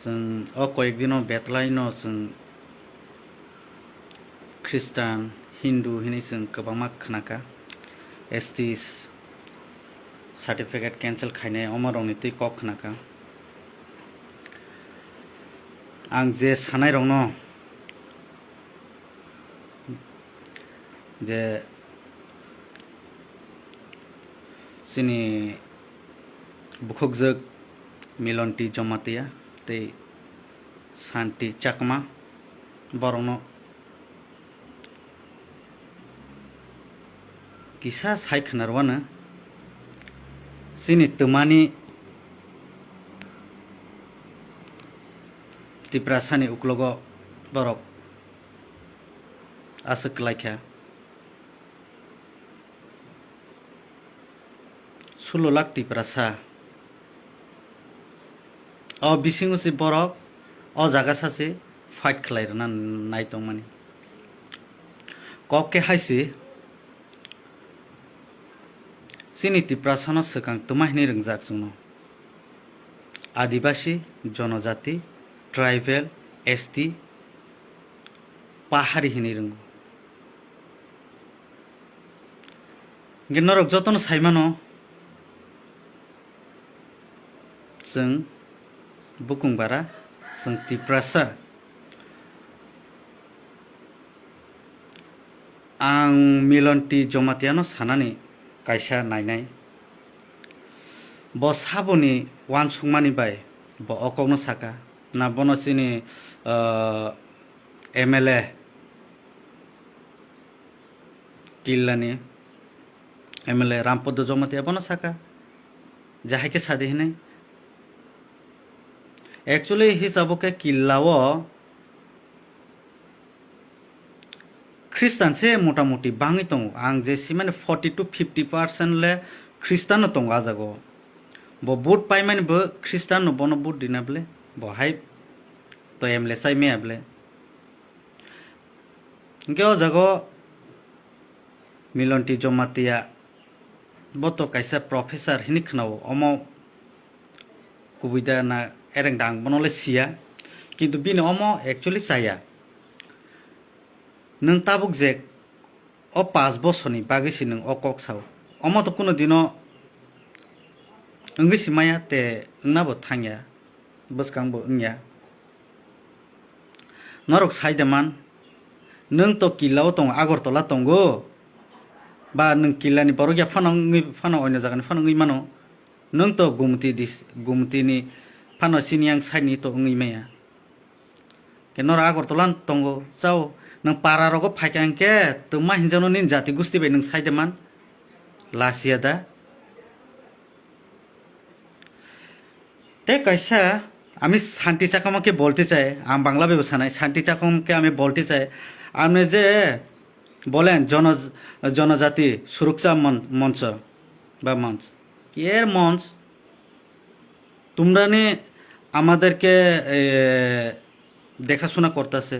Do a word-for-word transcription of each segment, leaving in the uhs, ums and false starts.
Chwng o koyek dino betlaino chwng Khristan, Hindu hinwi chwng kwbangma khnakha. S T certificate cancel khainai omo rokni twi kok khnakha. Ang je sanairokno je chini bukhukjwk Milonti Jomatia tei Santi Chakma borokno kisa sai khwnarwano chini twmani Tiprasani uklogo borok aswk kwlaikha. Sulo lakh Tiprasa. O bisingo se borok o jaga sase fight khlai rwna nai tongmani. Kok khe hai se, chini Tiprasano swkang twma hinwi rwngjak chwngno. Adibasi, jonojati, tribal, S T, pahari hinwi rwngo. Hwnkhe norok jotono saimano, chwng bukung bara, chwng Tiprasa. Ang Milonti Jomatiano sanani kaisa nainai. Bo saboni uansukmani bai bo o kokno saka. Na bono chini, ah, M L A Killani M L A Rampaddo Jomatia bono saka. Je hai khe sadi hinwi. Actually, hisabo khe Killao Khristan se motamuti bangwi tongo. Ang je simani forty to fifty percent le Khristan no tongo a jaga o. Bo vote paimani bo Khristan no bono vote rina bole. Bo hai to M L A chai maya bole. Hwnkhe o jaga o Milonti Jomatia bo to kaisa professor hinwi khwnao. Omo kubui da na ereng da ang bono le siya. Kintu bini omo actually chaya. Nwng tabuk je o pash bosorni bagwi se nwng o kok sao. Omo to kuno dino wngwi se maya te wngna bo thangya. Bwskang bo wngya. Norok sai da man, nwng to Killa o tongo, Agartala tongo, ba nwng Killa ni borok ya phano wngwi, phano oino jaga ni phano wngwi mano, nwng to Gumti dis-, Gumti ni phano sini yang side ni to wngwi maya. Ke norok Agartala tongo, chao, nwng para rogo phaikha hwnkhe twma hinjakno nini jati gusti bai nwng sai da man, lasiya da. Te kaisa, আমি শান্তি চাকমাকে বলতে চাই, ang Bangla bai bo sanai, শান্তি চাকমাকে আমি বলতে চাই, আপনি যে বলেন জন-, জনজাতি সুরক্ষা মন-, মঞ্চ বা মঞ্চ, এর মঞ্চ, তোমরা নিয়ে আমাদেরকে, এ, দেখাশোনা করতেছে।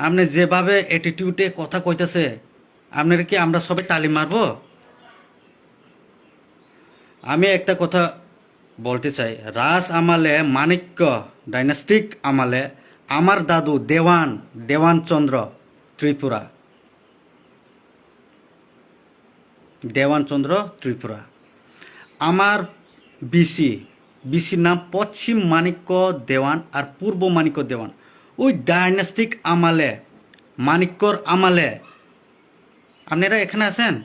আপনি যেভাবে অ্যাটিটিউডে কথা কইতাছে, আপনারা কি আমরা সবাই তালি মারবো? আমি একটা কথা বলতে চাই, রাজ আমলে, মাণিক্য ডাইনাস্টিক আমলে আমার দাদু দেওয়ান, দেওয়ান চন্দ্র ত্রিপুরা, দেওয়ান চন্দ্র ত্রিপুরা। আমার বিসি, বিসির নাম পশ্চিম মাণিক্য দেওয়ান আর পূর্ব মাণিক্য দেওয়ান। ওই ডাইনাস্টিক আমলে, মাণিক্যর আমলে, আপনারা এখানে আছেন?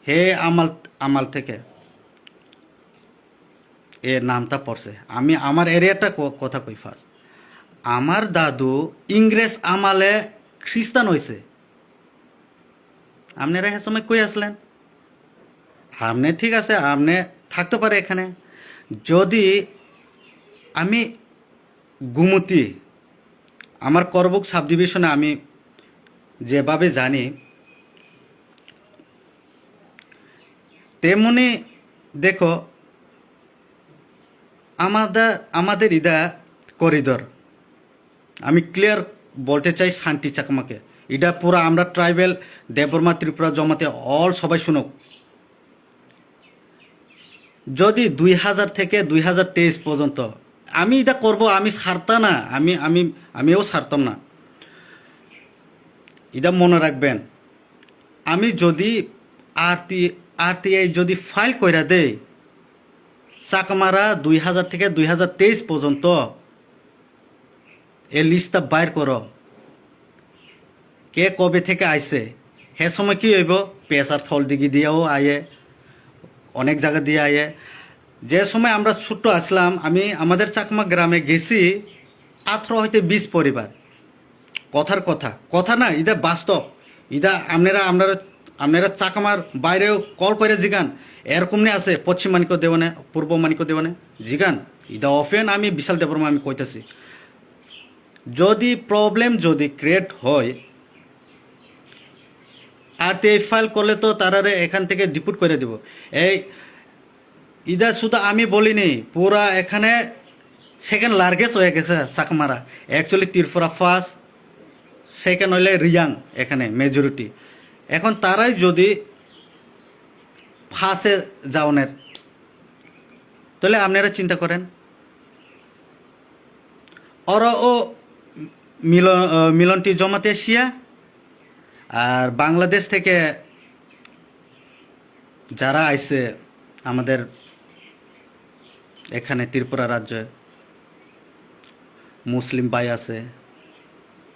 হে আমাল, আমাল থেকে। এ নামটা পড়ছে। আমি আমার এরিয়াটা ক-, কথা কই ফার্স্ট। আমার দাদু ইংরেজ আমলে খ্রিস্টান হয়েছে। আপনারা হে সময় কই আসলেন? আপনি ঠিক আছে, আপনি থাকতে পারে এখানে। যদি আমি গুমতি, আমার করবুক সাবডিভিশনে আমি যেভাবে জানি, তেমনি দেখো, আমাদের, আমাদের ইদা করিডোর, আমি ক্লিয়ার বলতে চাই শান্তি চাকমাকে, এটা পুরা আমরা ট্রাইবেল, দেববর্মা, ত্রিপুরা, জমাতে, অল সবাই শুনুক। যদি দুই হাজার থেকে দুই হাজার তেইশ পর্যন্ত আমি এটা করব, আমি ছাড়তাম না, আমি আমি আমিও ছাড়তাম না। এটা মনে রাখবেন। আমি যদি আরটি আরটিআই যদি ফাইল কইরা দেই, চাকমারা দুই হাজার থেকে দুই হাজার তেইশ পর্যন্ত এই লিস্টটা বাইর করো। কে কবে থেকে আইছে? হে সময় কি হইব? পেশার থল দিকে দিয়েও আয়ে, অনেক জায়গা দিয়ে আয়ে। যে সময় আমরা ছোট্ট আসলাম, আমি আমাদের চাকমা গ্রামে গেছি আঠারো হইতে বিশ পরিবার। কথার কথা, কথা না, এটা বাস্তব। এটা আপনারা আপনারা আপনারা চাকমার বাইরেও কল করে জিগান। এরকম নি আছে পশ্চিম মানিক্য দেওয়ানে, পূর্ব মানিক্য দেওয়ানে, জিগান। এটা অফেন আমি বিশাল দেবর্মা আমি কইতাছি। যদি প্রবলেম যদি ক্রিয়েট হয়, আরটিআই ফাইল করলে তো তারারে এখান থেকে ডিপোর্ট করে দিব। এই ইদা শুধু আমি বলিনি, পুরা এখানে সেকেন্ড লার্জেস্ট হয়ে গেছে চাকমারা। অ্যাকচুয়ালি ত্রিপুরা ফার্স্ট, সেকেন্ড হইলে রিয়াং, এখানে মেজরিটি। এখন তারাই যদি ফার্স্টে যাওনের, তাহলে আপনারা চিন্তা করেন। ওরা ও মিলন আহ, মিলনটি জমাতে এশিয়া আর বাংলাদেশ থেকে যারা আইছে আমাদের এখানে ত্রিপুরা রাজ্যে, মুসলিম ভাই আছে,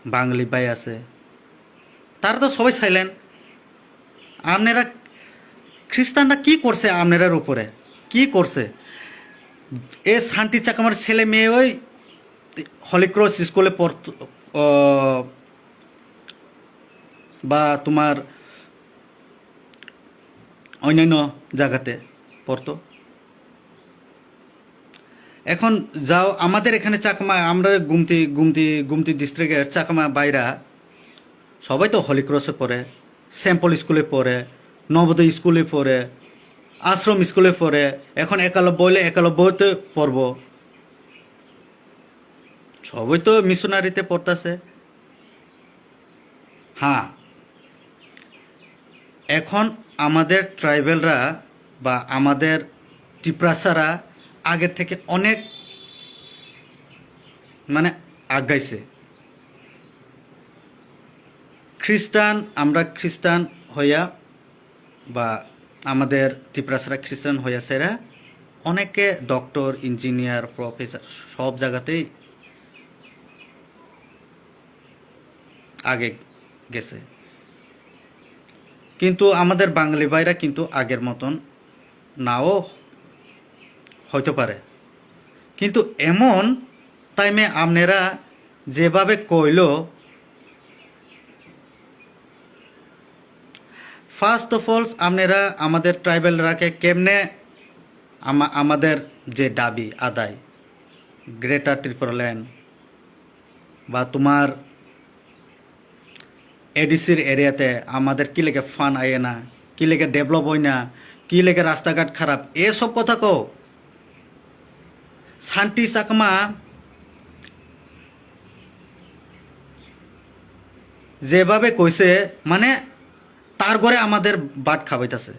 বাঙালি ভাই আছে, তারা তো সবাই সাইলেন্ট। আপনারা খ্রিস্টানরা কি করছে আপনারার উপরে? কি করছে? এ শান্তি চাকমার ছেলে মেয়ে ওই হলি ক্রস স্কুলে পড়তো, আহ, বা তোমার অন্যান্য জায়গাতে পড়তো। এখন যাও, আমাদের এখানে চাকমা, আমরা গুমতি গুমতি গুমতি ডিস্ট্রিক্টের চাকমা ভাইরা সবাই তো হলি ক্রসে পড়ে, সেম্পল স্কুলে পড়ে, নবোদয় স্কুলে পড়ে, আশ্রম স্কুলে পড়ে। এখন একালব্য হইলে একালব্যতে পড়বো। সবাই তো মিশনারিতে পড়তাছে। হ্যাঁ, এখন আমাদের ট্রাইবেলরা বা আমাদের টিপ্রাসারা আগের থেকে অনেক মানে আগাইছে। খ্রিস্টান, আমরা খ্রিস্টান হইয়া বা আমাদের টিপ্রাসারা খ্রিস্টান হইয়া সেরা অনেকে ডক্টর, ইঞ্জিনিয়ার, প্রফেসর সব জায়গাতেই আগে গেছে। কিন্তু আমাদের বাঙালি ভাইরা কিন্তু আগের মতন নাও হইতে পারে, কিন্তু এমন টাইমে আপনারা যেভাবে কইলো, ফার্স্ট অফ অল আপনারা আমাদের ট্রাইবেলরাকে কেমনে আমা- আমাদের যে দাবি আদায়, গ্রেটার ত্রিপুরাল্যান্ড বা তোমার এডিসির এরিয়াতে আমাদের কি লেগে ফান্ড আয়ে না, কি লেগে ডেভেলপ হয় না, কি লেগে রাস্তাঘাট খারাপ, এসব কথা কও। শান্তি চাকমা যেভাবে কইছে, মানে তার ঘরে আমাদের ভাত খাওয়াইতাছে।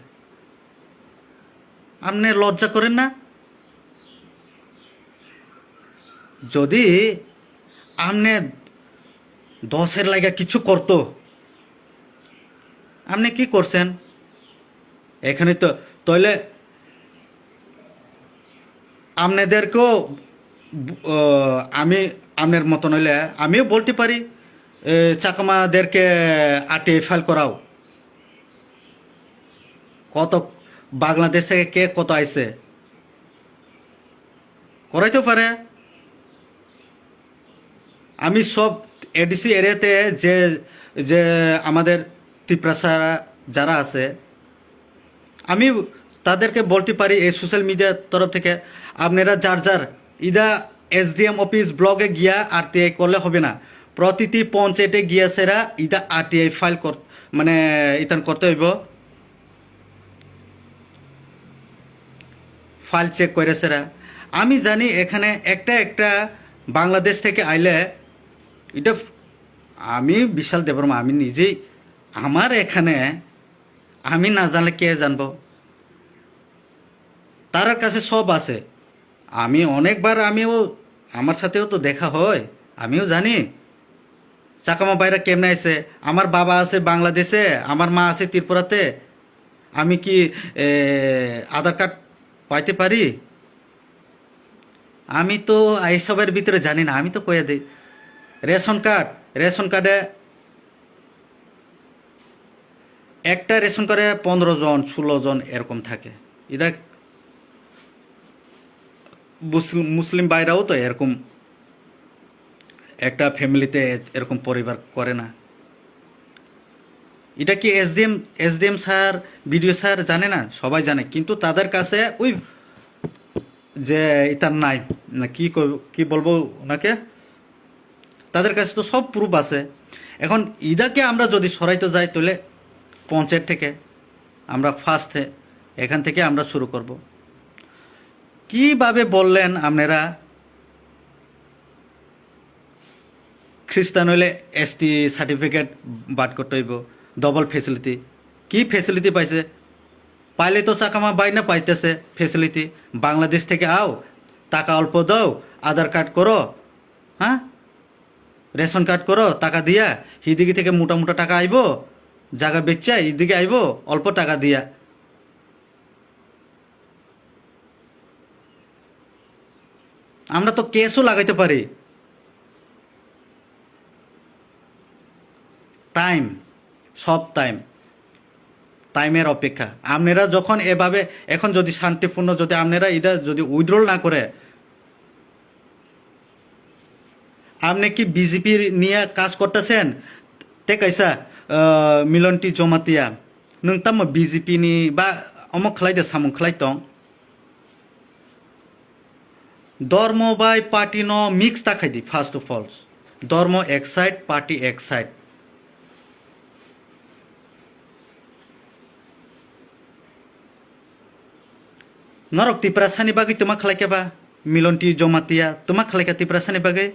আপনি লজ্জা করেন না? যদি আপনি দশের লাগা কিছু করতো, আপনি কি করছেন? এখানে তো তাহলে আপনাদেরকেও ব- আহ, আমি আপনার মতন হইলে আমিও বলতে পারি, এ, চাকমাদেরকে আরটিআই ফাইল করাও। কত বাংলাদেশ থেকে কে কত আইছে, করাইতে পারে। আমি সব এডিসি এরিয়াতে যে যে আমাদের টিপ্রাসারা যারা আছে, আমি তাদেরকে বলতে পারি এই সোশ্যাল মিডিয়ার তরফ থেকে, আপনারা যার যার ইদা এসডিএম অফিস ব্লকে গিয়া আরটিআই করলে হবে না, প্রতিটি পঞ্চায়েতে গিয়া সেরা ইদা আরটিআই ফাইল কর মানে ইতান করতে হইব। ফাইল চেক করে সেরা। আমি জানি এখানে একটা একটা বাংলাদেশ থেকে আইলে এটা ফ- আমি বিশাল দেববর্মা, আমি নিজেই আমার এখানে আমি না জানলে কে জানবো? তারার কাছে সব আছে। আমি অনেকবার, আমিও, আমার সাথেও তো দেখা হয়, আমিও জানি চাকমা ভাইরা কেমনে আছে। আমার বাবা আছে বাংলাদেশে, আমার মা আছে ত্রিপুরাতে। আমি কি এ, আধার কার্ড পাইতে পারি? আমি তো এইসবের ভিতরে জানি না, আমি তো কইয়া দিই। রেশন কার্ড, রেশন কার্ডে একটা রেশন কার্ডে পনেরো জন, ষোলো জন এরকম থাকে। এটা মুসলিম, মুসলিম ভাইরাও তো এরকম একটা ফ্যামিলিতে এরকম পরিবার করে না। এটা কি SDM, SDM sir, BDO sir জানে না? সবাই জানে, কিন্তু তাদের কাছে ওই যে এটা নাই, না কি কই-, কি বলবো ওনাকে, তাদের কাছে তো সব প্রুফ আছে। এখন ইদাকে আমরা যদি সরাইতে যাই, তাহলে পঞ্চায়েত থেকে আমরা ফার্স্টে, এখান থেকে আমরা শুরু করব। কিভাবে বললেন আপনারা, খ্রিস্টান হইলে এসটি সার্টিফিকেট বাদ করতে হইব, ডবল ফেসিলিটি। কি ফেসিলিটি পাইছে? পাইলে তো চাকমা ভাই না পাইতেছে ফেসিলিটি। বাংলাদেশ থেকে আও, টাকা অল্প দাও, আধার কার্ড করো, হ্যাঁ, রেশন কার্ড করো, টাকা দিয়া হিদিকে থেকে মোটা মোটা টাকা আইবো, জায়গা বেচছে, এদিকে আইবো অল্প টাকা দিয়া। আমরা তো কেসও লাগাইতে পারি। টাইম, সব টাইম, টাইমের অপেক্ষা। আপনারা যখন এভাবে এখন যদি শান্তিপূর্ণ যদি আপনারা এটা যদি উইথড্রল না করে, আপনি কি বিজেপি নিয়ে কাজ করতেছেন? Te kaisa, ah, Milonti Jomatia, nwng tamo BJP ni ba omo khlai de samung khlai tong? Dormo bai party no mix ta khai di, first of all. Dormo ek side, party ek side. Norok Tiprasani bagwi twma khlai khe ba? Milonti Jomatia twma khlai kha Tiprasani bagwi?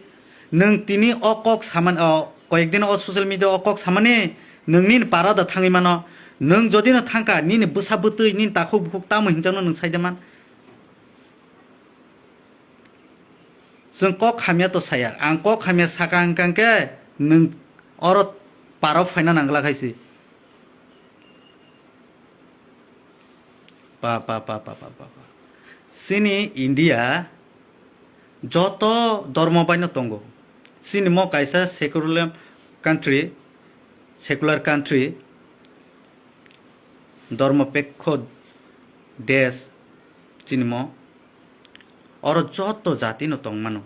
Nwng tini o kok saman, o koyek din o social media o kok samani, nwng nini para da thangwi mano. Nwng jodi no thangkha, nini bwsa bwtwi, nini takhuk bukhuk tamo hinjakno nwng saida man? Chwng kok hamya to saya, ang kok hamya saka hwnkha hwnkhe nwng oro parao phaina nangla khaisi. Pa, pa, pa. Chini India joto dormo baino tongo. Chini mo kaisa secular country, secular country, dormo pekho desh chini mo. Oro joto jati no tong mano.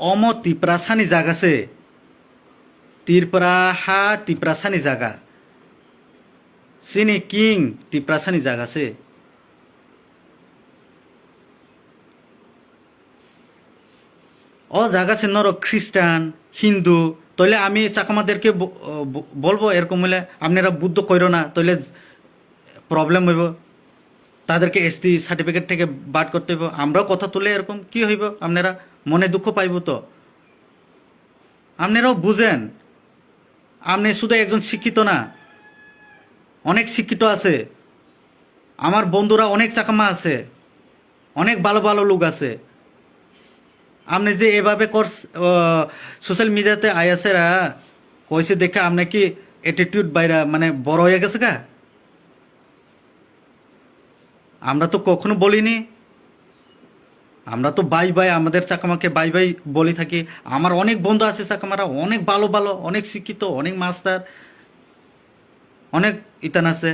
Omo Tiprasani jaga se. Tripura ha Tiprasani jaga. Chini king Tiprasani jaga se. O jaga se norok Christian, Hindu, toile ami Chakmaderke bo-, bo-, bolbo erokom hoile, apnara Buddho koiro na, toile problem hoibo, taderke ST certificate থেকে বাদ করতে হইব। আমরাও কথা তুলে এরকম কি হইব? আপনারা মনে দুঃখ পাইব তো, আপনারাও বুঝেন। আপনি শুধু একজন শিক্ষিত না, অনেক শিক্ষিত আছে, আমার বন্ধুরা অনেক চাকমা আছে, অনেক ভালো ভালো লোক আছে। আপনি যে এভাবে করস-, আহ, সোশ্যাল মিডিয়াতে আইয়াছেরা কইছে দেখে আপনি কি অ্যাটিটিউড বাইরা মানে বড় হয়ে গেছে গা? আমরা তো কখনো বলিনি। আমরা তো ভাই ভাই, আমাদের চাকমাকে ভাই ভাই বলি থাকি। আমার অনেক বন্ধু আছে চাকমারা, অনেক ভালো ভালো, অনেক শিক্ষিত, অনেক মাস্টার, অনেক ইতান আছে।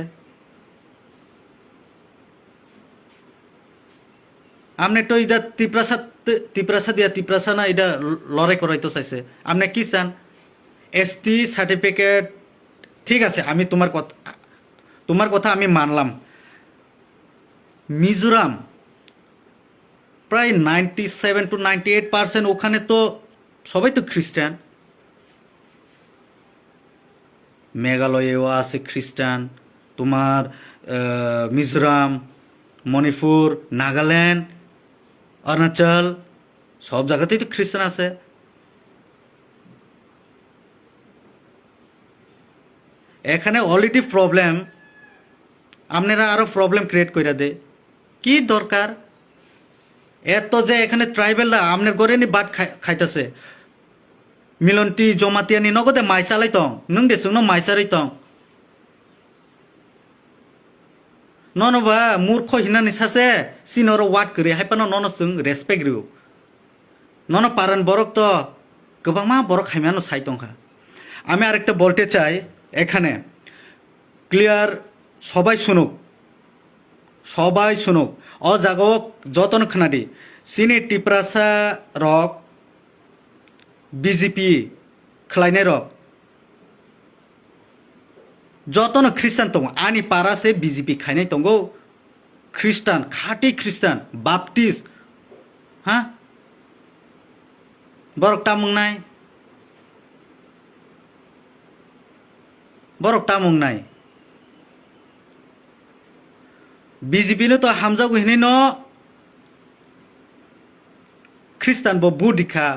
আপনি তো ইটা তিপ্রাসা, তিপ্রাসা দিয়া তিপ্রাসা না ইটা লড়াই করাইতো চাইছে। আপনি কি চান? এসটি সার্টিফিকেট ঠিক আছে, আমি তোমার কথা, তোমার কথা আমি মানলাম। মিজোরাম প্রায় ninety seven to ninety eight percent ওখানে তো সবাই তো খ্রিস্টান। মেঘালয়েও আছে খ্রিস্টান, তোমার, আহ, মিজোরাম, মণিপুর, নাগাল্যান্ড, অরুণাচল, সব জায়গাতেই তো খ্রিস্টান আছে। এখানে already problem, আপনারা আরো problem create কইরা দে। কি দরকার? এত যে এখানে ট্রাইবেলরা আপনার ঘরে নি ভাত খাই-, খাইতাছে। মিলনটি জমাতিয়ানি নগদে মাইচালাই তং। নং দে চুংনো মাইচালাই তং। Nono ba murkho hinani sase, sini oro word kwrwi, hai phano nono chwng respect rw. Nono paran borok to kwbangma borok hai mano sai tongkha. আমি আরেকটা বলতে চাই এখানে, clear, সবাই শুনুক, সবাই শুনুক, o jaga o jotono khwnadi, chini Tiprasa rok B J P khwlainai rok, jotono Christian tongo, ani para se B J P khainai tongo, Christian, khati Christian, Baptist, ha? Borok tamung nai? Borok tamung nai? B J P no to hamjago hinwi no Christian bo vote rikha,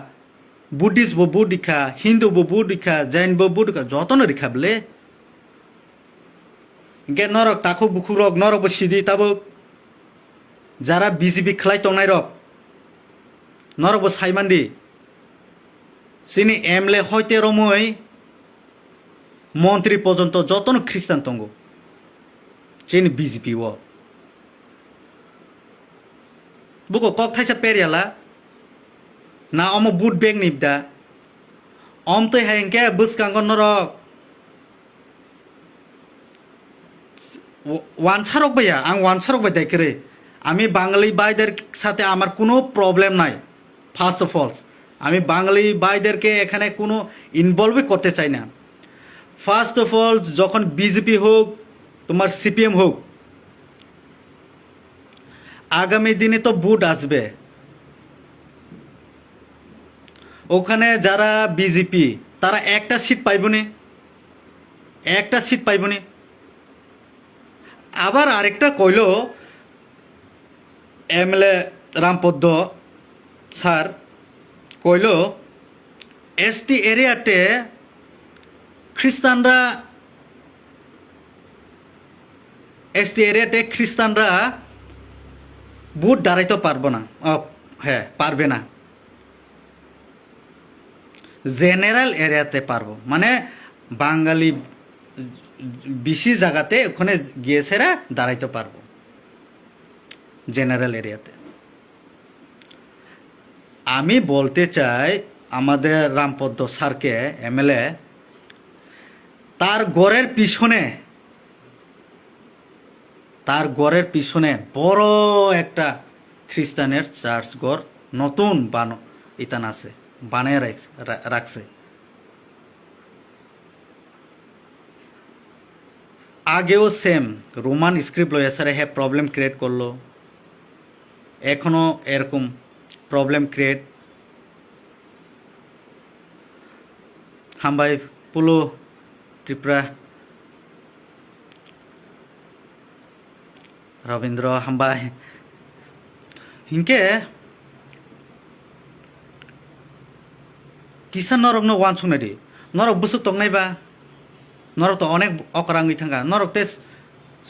Buddhist bo vote rikha, Hindu bo vote rikha, Jain bo vote rikha, jotono rikha bwle. Hingke norok takhuk bukhukrok, norok bo sidi tabuk. Jara B J P khlai tongnairok, norok bo sai mandi. Chini M L A hoite romwi montri pojonto jotono Christian tongo chini B J P o. Buko kok thaisa peryala na omo vote bank ni da. Om twi hai hingke bwskango norok wa-, wansarok bai ya, ang wansarok bai dai kwrwi. আমি বাঙালি ভাইদের সাথে আমার কোনো প্রবলেম নাই। First of all, আমি বাঙালি ভাইদেরকে এখানে কোনো ইনভলভই করতে চাই না। First of all, যখন বিজেপি হোক, তোমার সিপিএম হোক, আগামী দিনে তো ভোট আসবে, ওখানে যারা বিজেপি, তারা একটা সিট পাইবনি, একটা সিট পাইবনি। আবার আরেকটা কইলো, এমএলএ রামপদ্ম স্যার কইলো, এসটি এরিয়াতে খ্রিস্টানরা, এসটি এরিয়াতে খ্রিস্টানরা ভোট দাঁড়াইতে পারবো না। ও, হ্যাঁ, পারবে না। জেনারেল এরিয়াতে পারবো, মানে বাঙালি বেশি জায়গাতে ওখানে গিয়ে সেরা দাঁড়াইতে পারবো জেনারেল এরিয়াতে। আমি বলতে চাই আমাদের রামপদ্ম স্যারকে, এমএলএ, তার ঘরের পিছনে, তার ঘরের পিছনে বড় একটা খ্রিস্টানের চার্চ ঘর নতুন বানো-, ইতান আছে, বানায় রাখ-, রা-, রাখছে। আগেও সেম রোমান স্ক্রিপ্ট লইয়া স্যারে হে প্রবলেম ক্রিয়েট করলো, এখনো এরকম প্রবলেম ক্রিয়েট। হামবাই পুলু ত্রিপুরা। রবীন্দ্র হামবাই। Hinkhe kisa norokno uansuknai di. Norok bwswk tongnai ba? Norok to onek okra wngwi thangkha. Norok te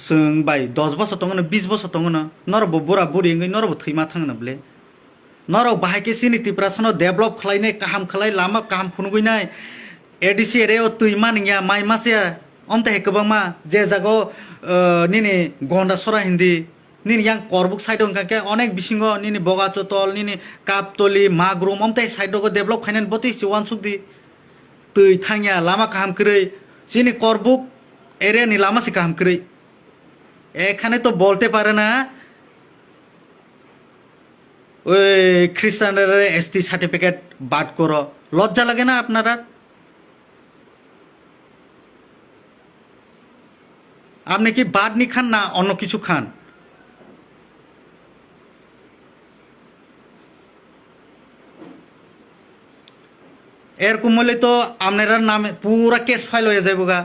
chwng bai dos bosor tongo no, bis bosor tongo no. Norok bo bura buri wngwi norok bo thwima thangno bwle. Norok bahai khe chini Tiprasano develop khlainai, kaham khlai, lama kaham phunugwinai, A D C area o twi man wngya, mai masa ya, omtwi hai kwbangma je jaga o, uh, nini Gonda sora hindi, nini yang Korbuk side o hwnkha khe onek bisingo nini Bogachotol, nini Kaptoli, Magrum, omtwi hai side rogo develop khainani botwi se uansuk di. Twi thangya, lama kaham kwrwi, chini Korbuk area ni lama se kaham kwrwi. Ekhane to bolte pare na, ওই খ্রিস্টানরা ST certificate বাদ করো, লজ্জা লাগে না আপনারা? আপনি কি বাদ নি খান না অন্য কিছু খান? এরকম হলে তো আপনার নামে পুরা কেস ফাইল হয়ে যাইব গা।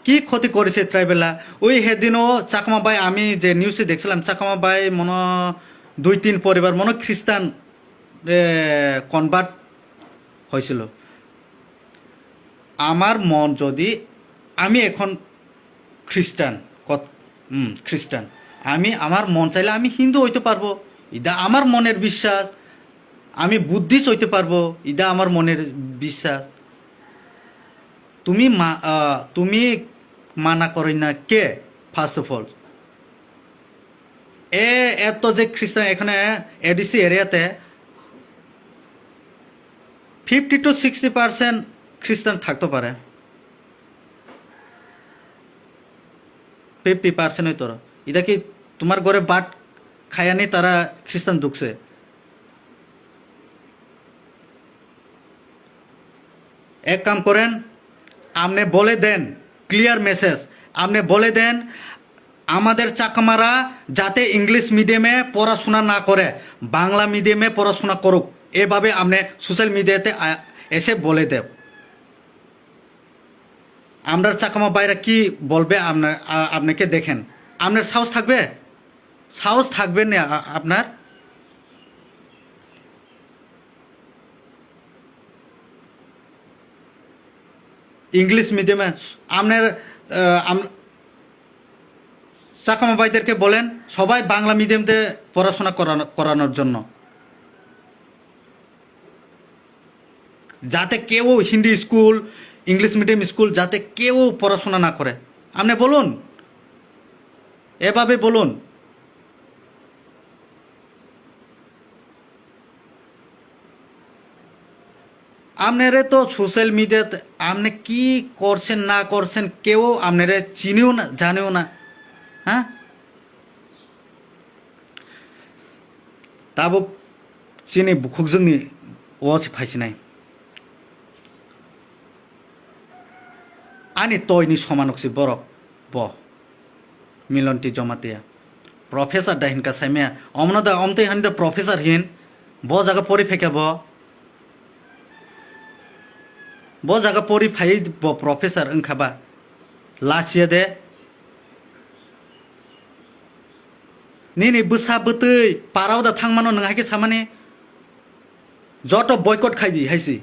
কি ক্ষতি করেছে ট্রাইবেলরা? ওই হেদিনও চাকমা ভাই, আমি যে নিউজে দেখছিলাম, চাকমা ভাই মনে দুই তিন পরিবার মনে খ্রিস্টান এ, কনভার্ট হয়েছিল। আমার মন যদি, আমি এখন খ্রিস্টান, কত-, হুম, খ্রিস্টান। আমি আমার মন চাইলে আমি হিন্দু হইতে পারবো, এটা আমার মনের বিশ্বাস। আমি বুদ্ধিস্ট হইতে পারবো, এটা আমার মনের বিশ্বাস। তুমি মা-, আহ, তুমি মানা করে না কে? ফার্স্ট অফ অল, এ, এত যে খ্রিস্টান এখানে এডিসি এরিয়াতে ফিফটি টু সিক্সটি পার্সেন্ট খ্রিস্টান থাকতে পারে। ফিফটি পার্সেন্ট হয়তো। এটা কি তোমার ঘরে বাট খায়ানি তারা খ্রিস্টান ঢুকছে? এক কাম করেন, আপনি বলে দেন, ক্লিয়ার মেসেজ, আপনি বলে দেন, আমাদের চাকমারা যাতে ইংলিশ মিডিয়ামে পড়াশোনা না করে, বাংলা মিডিয়ামে পড়াশোনা করুক। এভাবে আপনি সোশ্যাল মিডিয়াতে আ-, এসে বলে দেন। আমরা চাকমা ভাইরা কি বলবে, আপনা-, আ-, আপনাকে দেখেন, আপনার সাহস থাকবে? সাহস থাকবে না আ-, আপনার? ইংলিশ মিডিয়ামে আপনার, আহ, আম-, চাকমা ভাইদেরকে বলেন সবাই বাংলা মিডিয়ামতে পড়াশোনা করানো-, করানোর জন্য, যাতে কেউ Hindi school, English medium school যাতে কেউ পড়াশোনা না করে। আপনি বলুন, এভাবে বলুন। আপনারে তো সোশ্যাল মিডিয়াতে আপনি কি করছেন না করছেন কেউ আপনারে চিনিও না, জানেও না। হ্যাঁ, tabuk chini bukhukjwkni o se phaisinai. Ani toini somanok se borok bo. Milonti Jomatia. Professor da hinka saimaya. Omno da omtwi hani da professor hin. Bo jaga pori phaikha bo. Bo jaga pori phai bo professor wngkha ba. Lachiya de. Nini bwsa bwtwi parao da thangmano nwng hai khe samani. Joto boycott khai di hai si.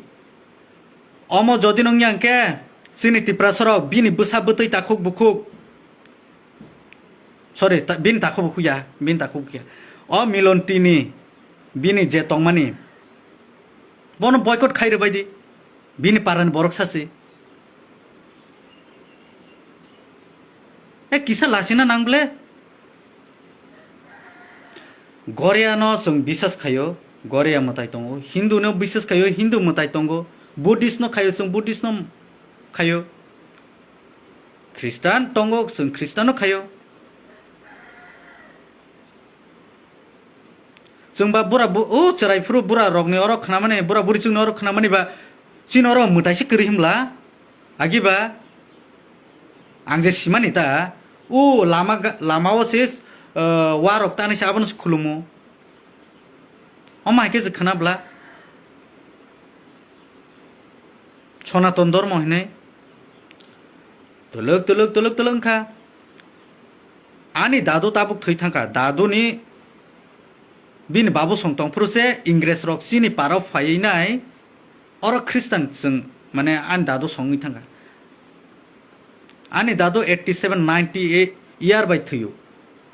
Omo jodi nung yang khe chini Tiprasa rok bini bwsa bwtwi takhuk bukhuk. Sorry, ta-, bini takhuk bukhuk ya, bini takhuk bukhuk ya. O Milon tini bini je tongmani. Bono boycott khai rwbai di. Bini parani borok sasi. E kisa lasina nang ble? Goria no chwng bisas khaio, Goria mwtai tongo. Hindu no bisas khaio, Hindu mwtai tongo. Buddhist no khaio, chwng Buddhist no khaio. Christian tongo, chwng Christian no khaio. Chwng ba bura bu-, o chwrai phuru bura rokni oro khnamani, bura buri chwngni oro khnamani ba chini oro mwtai se kwrwi himla. Agi ba ang je simani ta, o lama ga-, lama o se, uh, wa rok tani se abono se khulumo. Omo hai khe je khna bla. Sonaton dormo hinwi twlwk, twlwk, twlwk, twlwk wngkha. Ani dadu tabuk thwi thangkha. Daduni bini babu song tongphuru se Ingres rok chini parao phaiwi nai oro Khristan chwng, mane, ani dadu songwi thangkha. Ani dadu eighty seven, ninety year bai thwio.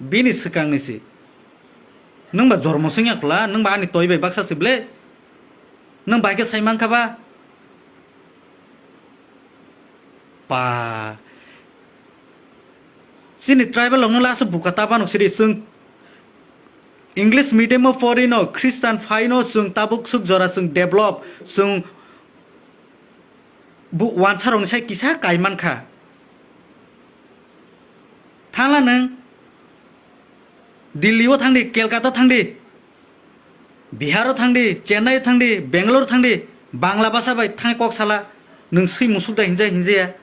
Bini swkangni se. Nwng ba jormo swngya khwla, nwng ba ani toi bai baksa se ble. Nwng bai khe sai mankha ba? Pa. Chini tribal rokno lasa buka ta banuk siri chwng English medium o pori no, Christian phai no chwng tabuk suk jora chwng develop, chwng bu-, wansa rokni sai kisa kai mankha. Thangla nwng Delhi o thangdi, Kolkata thangdi. Bihar o thangdi, Chennai o thangdi, Bangalore o thangdi, Bangla basa bai thang kok sala, nwng swi musuk da hinjai hinjaya.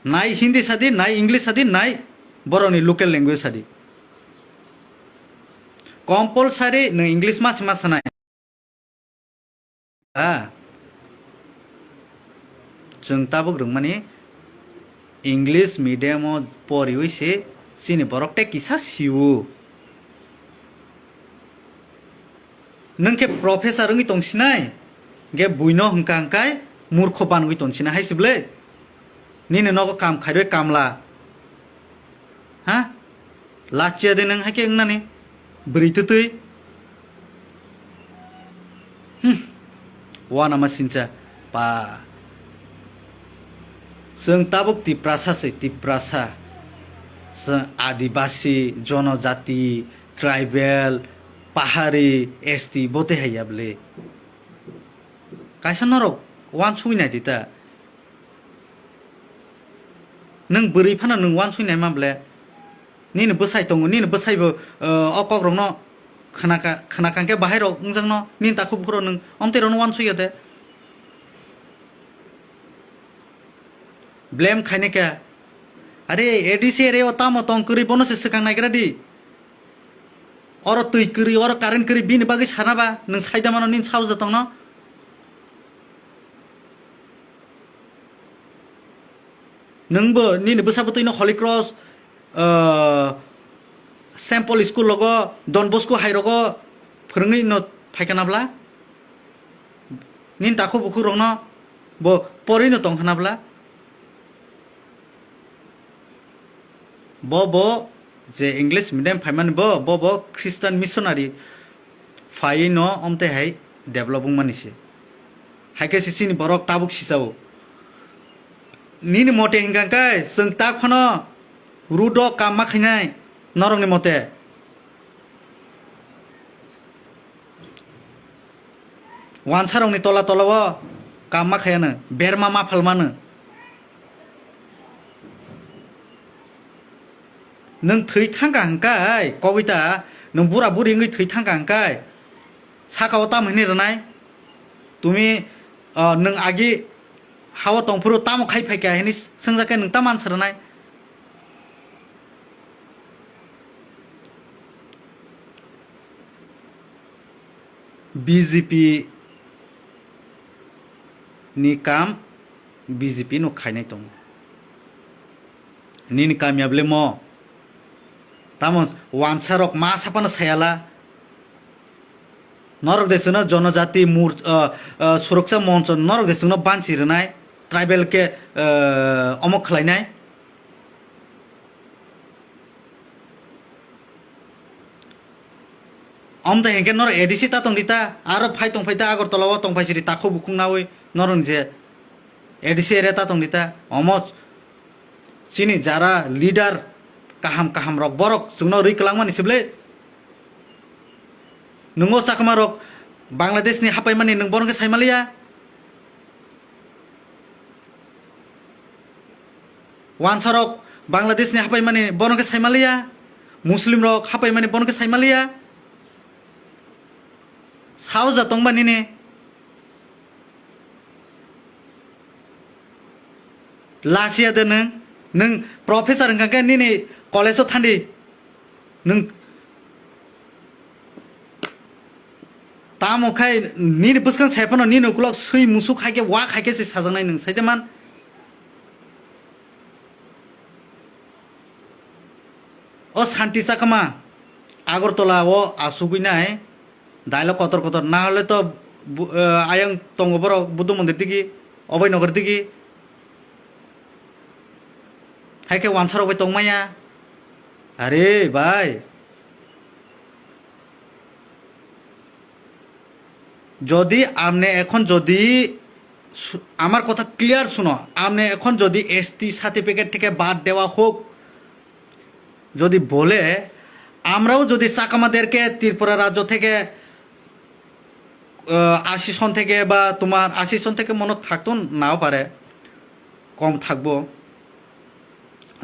Nai Hindi sadi, nai English sadi, nai borokni local language sadi. Compulsory nwng English ma se ma sanai. Ah. Chwng tabuk rwngmani English medium o poriwi se chini borok tei kisa sio. Nwng khe professor wngwi tong sinai, ge buino hwnkha hwnkhe murkho banwi tong sinai hai se bwle. Nini nogo kam khairwi kamla. Ha? Lachiya de nwng haikhe wngnani? Bwrwi twtwi? Hmm. Wanama sincha. Pa. Chwng tabuk Tiprasa se, Tiprasa. Chwng Adibasi, Jonojati, Tribal, Pahari, S T, bo tei hai ya bwle. Kaisa norok wansugwi nai di ta. Nwng bwrwi phano nwng wansugwi naima bwle. Nini bwsai tongo, nini bwsai bo, eh, o kok rokno khna ka, khna kang khe bahai rok wngjakno, nini takhuk bukhuk rok nwng omtwi rokno wansugya de. Blame khainai khe, are A D C area o tamo tong kwrwi bono se swkang naigra di. Oro twi kwrwi, oro current kwrwi, bini bagwi sana ba, nwng saida mano nini saoja tongno. Nwngbo nini bwsa bwtwino Holy Cross, ah, Saint Paul school rogo, Don Bosco hai rogo phwrwngwi no phaikha na bwla? Nini takhuk bukhuk rokno bo porwi no tongkha na bwla? Bo, bo je English medium phaimani bo, bo, bo Christian missionary phaiwi no omtwi hai develop wngmani se. Hai khe se chini borok tabuk sisao. Nini mote hingkha khe chwng tak phano road o kam ma khainai norokni mote. Wansarokni tola tola o kam ma khayano, berma ma phalmano. Nwng thwi thangkha hwnkhe, kogwita, nwng bura buri wngwi thwi thangkha hwnkhe, saka o tamo hinwi rwnai? Tumi, ah, nwng agi ha o tongphuru tamo khai phaikha hinwi swngjak khe nwng tamo answer rwnai? B J P ni kam B J P no khainai tongo. Nini kamya bwle mo? Tamo wansa rok ma sapano sayala. Norok de chwngno Jonojati Mur-, ah, ah, Suroksa Moncho norok de chwngno banchi rwnai, tribal khe, ah, omo khlainai. Omtwi hinkhe norok A D C ta tongdi ta, aro phai tongphai ta Agartala o tongphai siri takhuk bukhuk naui norok je A D C area ta tongdi ta. Omo chini jara leader kaham kaham rok borok chwngno rwi kwlangmani se bwle. Nungo Chakma rok Bangladesh ni hapaimani nwng bono khe saimaliya? Wansarok Bangladesh ni hapaimani bono khe saimaliya? Muslim rok hapaimani bono khe saimaliya? Saoja tongba nini? Lachiya de nwng, nwng professor hwnkha khe nini college o thandi. Nwng tamo khai nini bwskang sai phano nini ukulok swi musuk hai khe wak hai khe se sajaknai nwng sai de man. O Santi Chakma Agartala o asugwi nai dialogue kotor kotor na hole to bu-, eh, ayang tongo borok Buddha mondir digi, Oboi Nagar digi. Hai khe wansarok bai tongmaya. Are bhai, যদি আপনি এখন যদি শু-, আমার কথা ক্লিয়ার শুনো, আপনি এখন যদি এসটি সার্টিফিকেট থেকে বাদ দেওয়া হোক, যদি বলে, আমরাও যদি চাকমাদেরকে ত্রিপুরা রাজ্য থেকে, আহ, আশি সন থেকে বা তোমার আশি সন থেকে মনে থাকতো নাও পারে, কম থাকবো,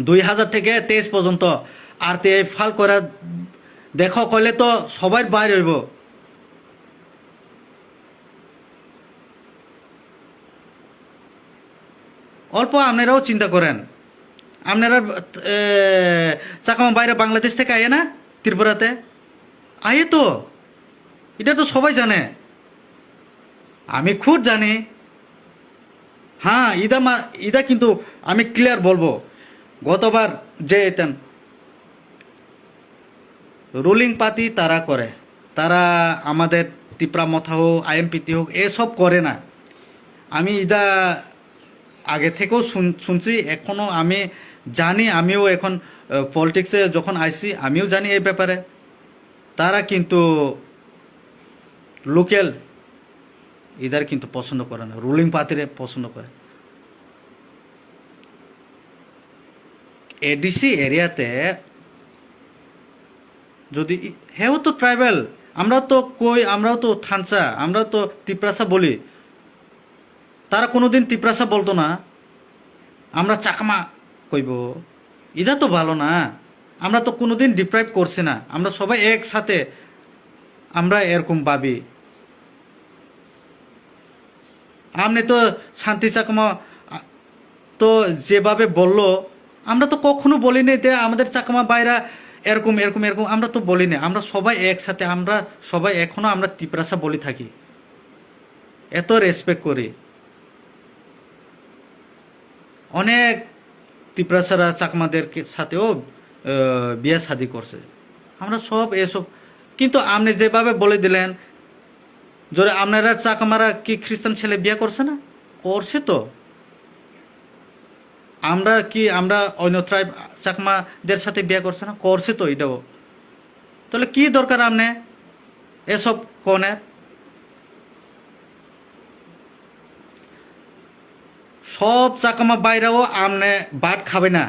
দুই হাজার থেকে তেইশ পর্যন্ত আরটিআই ফাইল করে দেখো, কইলে তো সবাই বাইর হইব। অল্প আপনারাও চিন্তা করেন, আপনারা, এ, চাকমা বাইরে বাংলাদেশ থেকে আয়ে না ত্রিপুরাতে? আয়ে তো, এটা তো সবাই জানে, আমি খুদ জানি। হ্যাঁ, ইদা মা-, ইদা কিন্তু আমি ক্লিয়ার বলবো, গতবার যে এতেন রুলিং পার্টি তারা করে, তারা আমাদের তিপ্রা মথা হোক, আইএমপিটি হোক, এসব করে না। আমি ইদা আগে থেকেও শুন-, শুনছি, এখনো আমি জানি, আমিও এখন, আহ, পলিটিক্সে যখন আইছি, আমিও জানি এই ব্যাপারে। তারা কিন্তু লোকাল ইদার কিন্তু পছন্দ করে না, রুলিং পার্টিরে পছন্দ করে। এডিসি এরিয়াতে যদি ই-, হেও তো ট্রাইবাল, আমরা তো কই, আমরাও তো থানচা, আমরা তো তিপ্রাসা বলি। তারা কোনোদিন তিপ্রাসা বলতো না, আমরা চাকমা কইব। এটা তো ভালো না। আমরা তো কোনোদিন ডিপ্রাইভ করছি না, আমরা সবাই একসাথে, আমরা এরকম ভাবি। আপনি তো শান্তি চাকমা, আ, তো যেভাবে বললো, আমরা তো কখনো বলিনি যে আমাদের চাকমা ভাইরা এরকম, এরকম, এরকম, আমরা তো বলিনি। আমরা সবাই একসাথে, আমরা সবাই এখনো আমরা তিপ্রাসা বলি থাকি, এত রেসপেক্ট করি। অনেক তিপ্রাসারা চাকমাদের কে-, সাথেও, আহ, বিয়া শাদী করছে। আমরা সব এসব, কিন্তু আপনি যেভাবে বলে দিলেন, জোরে আপনারা চাকমারা কি খ্রিস্টান ছেলে বিয়া করছে না? করছে তো। আমরা কি, আমরা অন্য ট্রাইব চাকমাদের সাথে বিয়া করছে না? করছে তো এটাও। তাহলে কি দরকার আপনি এসব কনের? সব চাকমা বাইরেও আপনি ভাত খাবে না।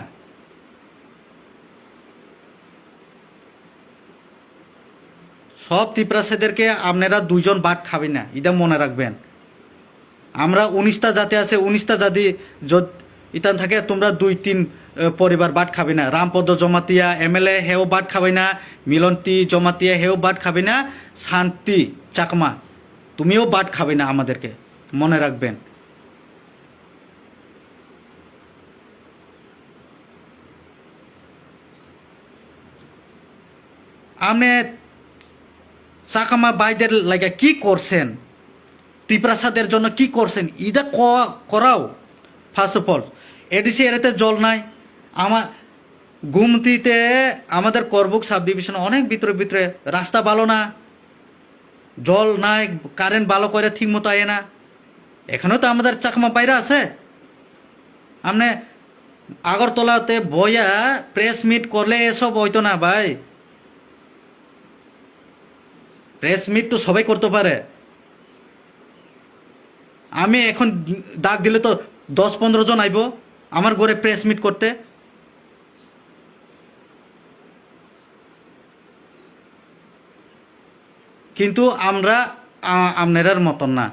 সব তিপ্রাসাদেরকে আপনারা দুইজন ভাত খাবে না, এটা মনে রাখবেন। আমরা উনিশটা জাতি আছে, উনিশটা জাতি যদ-, ইতান থাকে, তোমরা দুই তিন, এ, পরিবার ভাত খাবে না। রামপদ জমাতিয়া এমএলএ, হেও ভাত খাবে না। মিলন্তি জমাতিয়া, হেও ভাত খাবে না। শান্তি চাকমা, তুমিও ভাত খাবে না আমাদেরকে, মনে রাখবেন। আপনি চাকমা ভাইদের লাগা কি করছেন? তিপ্রাসাদের জন্য কি করছেন? ইদা ক-, করাও। ফার্স্ট অফ অল, এডিসি এরিয়াতে জল নাই। আমার গুমতিতে, আমাদের করবুক সাব ডিভিশন অনেক ভিতরে ভিতরে রাস্তা ভালো না, জল নাই, কারেন্ট ভালো করে ঠিক মতো আয় না। এখানেও তো আমাদের চাকমা বাইরে আছে। আপনি আগরতলাতে বইয়া প্রেস মিট করলে এসব হইতো না ভাই। প্রেস মিট তো সবাই করতে পারে। আমি এখন ডাক দিলে তো দশ পনেরো জন আইবো আমার ঘরে প্রেস মিট করতে। কিন্তু আমরা, আ-, আপনারার মতন না।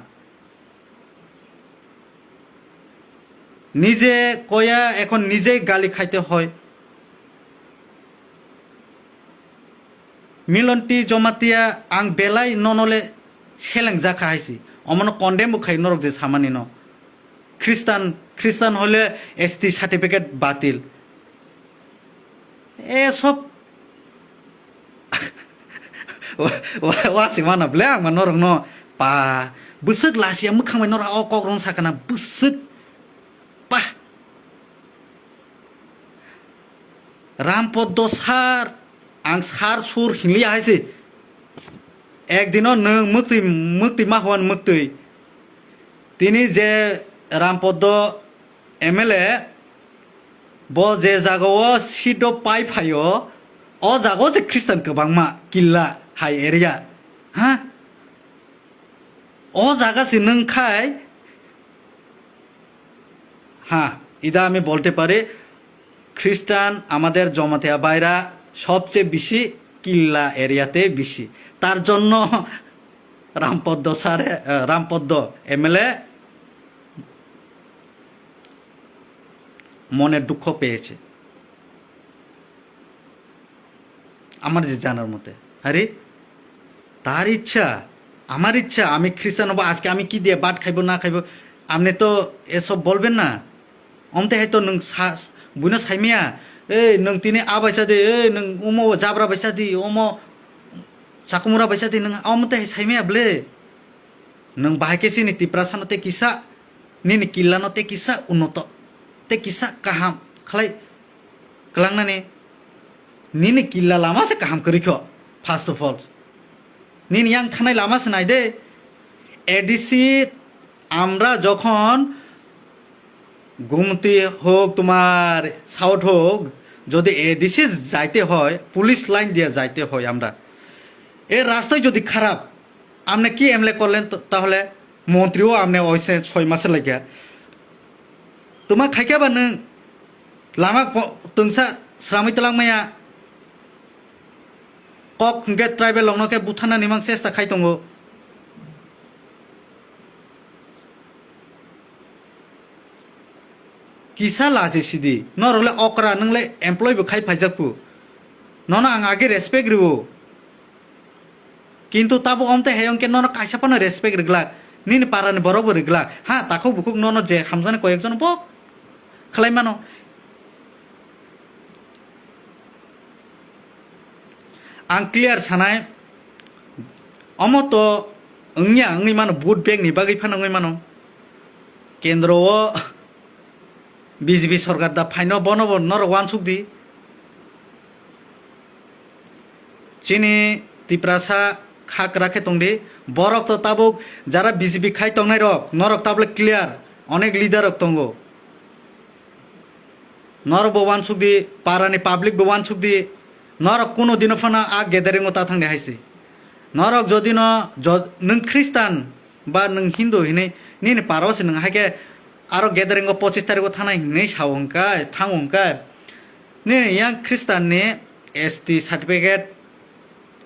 নিজে কয়া এখন নিজেই গালি খাইতে হয়। মিলন্তি Jamatia ang belai nonole seleng jakha haisi. Omono condemn bo khai norok je samani no. Khristan, Khristan hole S T certificate batil. E sob wa, wa, wasi mana ble ang ma norok no pa bwswk lasia mwkhang bai norok o kok rong sakana bwswk pa. Rampoddo sar, ang sar sur hinliya hai se. Ekdino nwng mwktwi, mwktwi ma hwan mwktwi. Tini je Rampoddo M L A, bo je jagao seat o pai phaio, o jagao se Christian kwbangma killa hai area. Ha? O jaga se nwng khai, ha, ida ami bolte pari, খ্রিস্টান আমাদের জমাতিয়া ভাইরা সবচেয়ে বেশি কিল্লা এরিয়াতে বেশি। তার জন্য রামপদ্ম স্যারে, আহ, রামপদ্ম এমএলএ মনের দুঃখ পেয়েছে। আমার যে জানার মতে, আরে, তার ইচ্ছা, আমার ইচ্ছা, আমি খ্রিস্টান হবো, আজকে আমি কি দিয়ে ভাত খাইবো না খাইবো, আপনি তো এসব বলবেন না। অন্তে হয়তো নং সা-, বুঝনা সাইমিয়া, এই নং তিনি আবাইসা দে, এই নং উমো জাবরা বাইসা দি, উমো চাকুমুরা বাইসা দি, নং অমতে সাইমিয়া বলে। Nwng bahai khe chini Tiprasano tei kisa, nini killano tei kisa unnoto, tei kisa kaham khlai kwlangnani, nini killa lama se kaham kwrwi kho, first of all. Nini yang thanai lama se nai de. A D C আমরা যখন গুমতি হোক, তোমার সাউথ হোক, যদি এডিসি যাইতে হয়, police line দিয়ে যাইতে হয় আমরা, এ রাস্তায় যদি খারাপ, আপনি কি এমএলএ করলেন? তো তাহলে মন্ত্রীও আপনি ওইসে ছয় মাসে লাগে। তোমার খাইকে বা নং লামা প-, tungsa sramwi twlangmaya, kok hwnkhe tribal rokno khe butharnani mang chesta khai tongo. Kisa lachi sidi, norok le okra, nwng le employee bo khai phaijak pu. Nono ang age respect rwo. Kintu tabuk omte hai wngkhe nono kaisa phano respect rwglak, nini parani borok bo rwglak. Ha, takhuk bukhuk nono je hamjaknai koyekjon bo khlai mano. Ang clear sanai, omo to wngya wngwi mano, vote bank ni bagwi phano wngwi mano. Kendro o B J P sorkar da phaino bono bo norok uansuk di. Chini Tiprasa kha kwrak khe tong di. Borok to tabuk jara B J P khai tongnai rok, norok tabuk le clear, onek leader rok tongo. Norok bo uansuk di, parani public bo uansuk di. Norok kuno dino phano a gathering o ta thang di hai se. Norok jodi no jo-, nwng Khristan ba nwng Hindu hinwi nini para o se nwng hai khe aro gathering o pochis tarikh o thanai hinwi sao hwnkhe, thango hwnkhe, nini yang Khristan ni S T certificate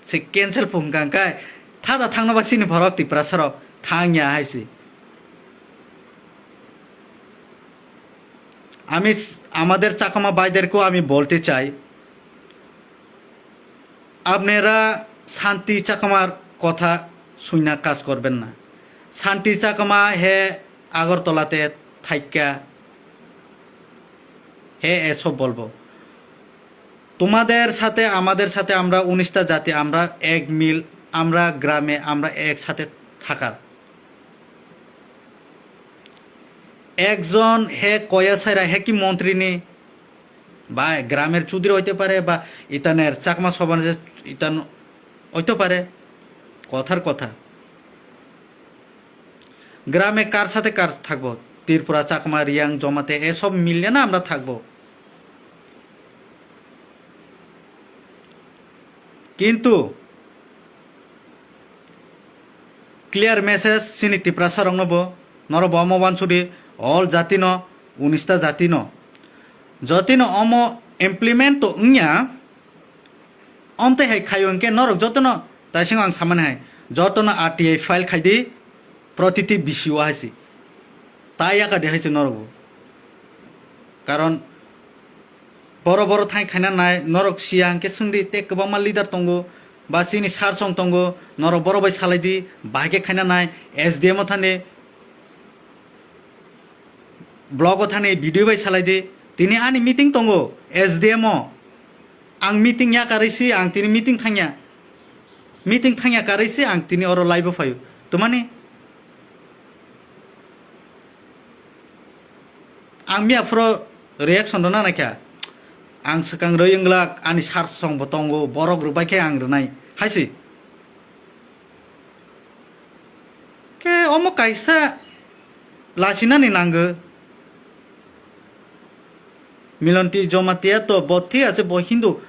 se cancel phung kang kai, thada thangno ba chini borok Tiprasa rok thang ya hai se. আমি স-, আমাদের চাকমা ভাইদেরকেও আমি বলতে চাই, আপনারা শান্তি চাকমার কথা শুনে কাজ করবেন না। শান্তি চাকমা হে আগরতলাতে থাইক্কা, হে এসব বলবো। তোমাদের সাথে আমাদের সাথে আমরা উনিশটা জাতি, আমরা এক মিল, আমরা গ্রামে, আমরা একসাথে থাকার। একজন হে কয়া সাইরা, হে কি মন্ত্রী নি? বা গ্রামের চুদ্রি হইতে পারে, বা ইতানের চাকমা সমাজের ইতান হইতে পারে। কথার কথা। গ্রামে কার সাথে কার থাকবো? ত্রিপুরা, চাকমা, রিয়াং, জমাতে এসব মিলিয়ে না আমরা থাকবো। কিন্তু clear message chini Tiprasa rokno bo, norok bo omo uansuk di, all jati no, unista jati no, jotino omo implement to wngya, omtwi hai khaio hwnkhe norok jotono, taising ang samani hai, jotono R T I file khai di, protiti B C O hai se, ta yaka di hai se norok bo. Karon boro boro thang khaina nai, norok siya hwnkhe swngdi, tei kwbangma leader tongo, ba chini sir song tongo, norok boro bai salai di, bahai khe khaina nai, S D M o thani, block o thani video bai salai di. Tini ani meeting tongo S D M o, ang meeting ya karwi si, ang tini meeting thangya, meeting thangya karwi si, ang tini oro live o phaio. Twmani Ang miya phuru reaction rwna naikha. Ang swkang rwi wnglak, ani sir song bo tongo, borok rwbai khe ang rwnai hai se. Khe omo kaisa lachinani nango. Milonti Jomatia to bo thik ache, bo Hindu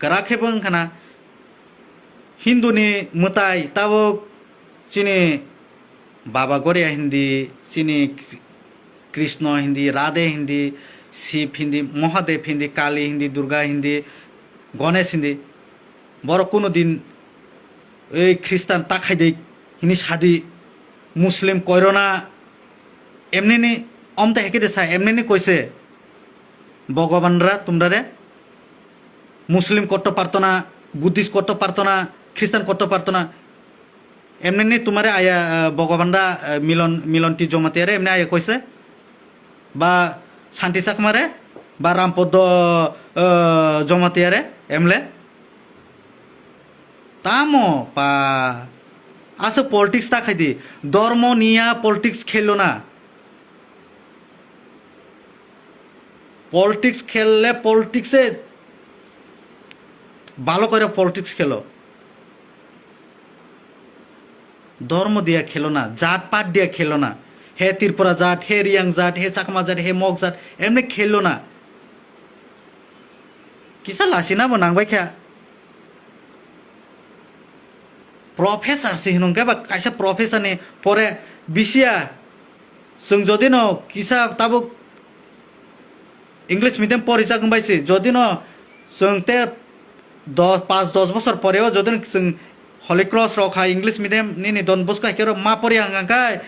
kwrak khe bo wngkha na. Hindu ni mwtai tabuk chini Baba Goria hindi, chini Krishna hindi, Radhe hindi, Shiv hindi, Mahadev hindi, Kali hindi, Durga hindi, Ganesh hindi. Borok kuno din ei Khristan ta khai de hini sadi, Muslim koirona, emnini omte hekede sa, emnini koise Bhagavan ra tumra re, Muslim korto parto na, Buddhist korto parto na, Khristan korto parto na. Emnini tumare aya, eh, Bhagavan ra, eh, Milon, Milonti Jomatia re emni aya koise? Ba Santi Chakma re? Ba Rampoddo, eh, Jomatia re? Emle? Tamo pa. Asa politics ta khaidi. Dormo niya politics khelo na. Politics khelle politics e bhalo kore politics khelo. Dhormo diya khelo na, jat pat diya khelo na. He Tripura jat, he Riyang jat, he Chakma jat, he Mog jat, emni khelo na. Kisa lasina bo nangbai kha. Professor se hinung khe ba kaisa professor ni pore bisiya. Chwng jodi no kisa tabuk English medium porijak wngbai se, jodi no chwng te dos, pas dos bosor pore o jodi no chwng Holy Cross rok hai English medium nini Don Bosco hai khe rok ma pori hang hang khai,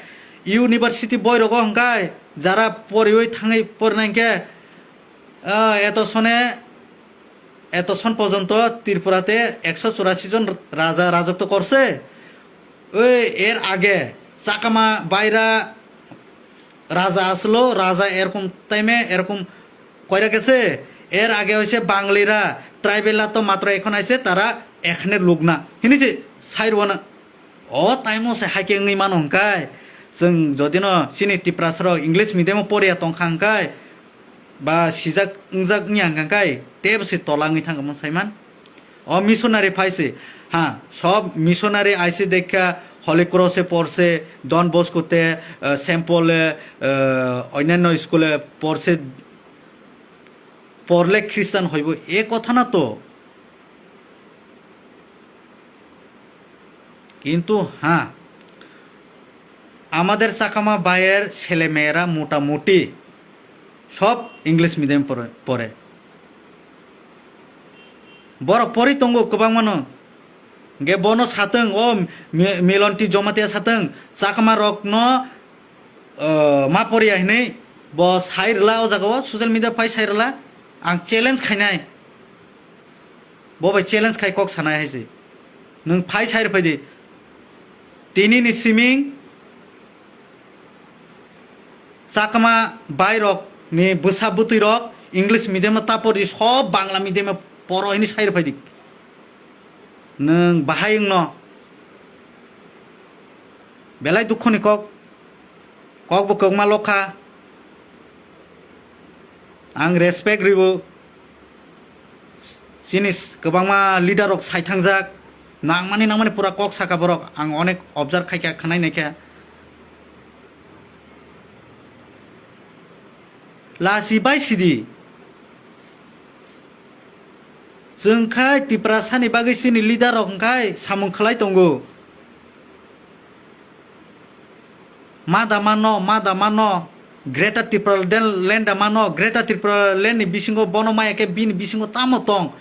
university boi rogo hang khai, jara poriwi thangwi porinai hang khe, ah, eto sone, eto son porjonto Tripura te ekso churasi jon raja rajotwo korse. Oi, er age Chakma baira raja aslo, raja erokom time erokom koira gese, er age hoise Banglira, tribal to matro ekhon aise tara ekhne lugna. Hini se sairwana. O time o se haikhe wngwi mano hwnkhe, chwng jodi no chini Tiprasa rok English medium o poriya tongkha hwnkhe, ba sijak wngjak wngya hwnkhe, tebo se tola wngwi thangkha mo saiman. O missionary phai se, ha, sob missionary aise dekha, Holy Cross e porse, Don Bosco te, eh, Saint Paul e, eh, onyanyo school e porse, porle Christian hoibo, e kotha na to. কিন্তু হ্যাঁ, আমাদের চাকমা ভাইয়ের ছেলেমেয়েরা মোটামুটি সব English medium পড়ে, পড়ে। Borok pori tongo kwbangmano. Hwnkhe bono satwng, o Mi-, Milonti Jomatia satwng, Chakma rokno, o, ma poriya hinwi bo sai rwla o jaga o, social media phai sai rwla. Ang challenge khainai. Bo bai challenge khai kok sanai hai se. Nwng phai sai rw phai di. Tini ni siming Chakma bai rok ni bwsa bwtwi rok English medium no ta pori, sob Bangla medium o poro hini sai rw phai di. Nwng bahai wng no. Belai dukho ni kok. Kok bo kwbangma lokha. Ang respect ribo. Chini s-, kwbangma leader rok sai thangjak. Nangmani nangmani pura kok saka borok. Ang onek observe khaikha, khwnai naikha. Lasi bai sidi. Chwng khai Tiprasani bagwi chini leader rok hwnkhe samung khlai tongo. Ma da mano, ma da mano, Greater Tipraland da mano, Greater Tipraland ni bisingo bono maya khe bini bisingo tamo tong.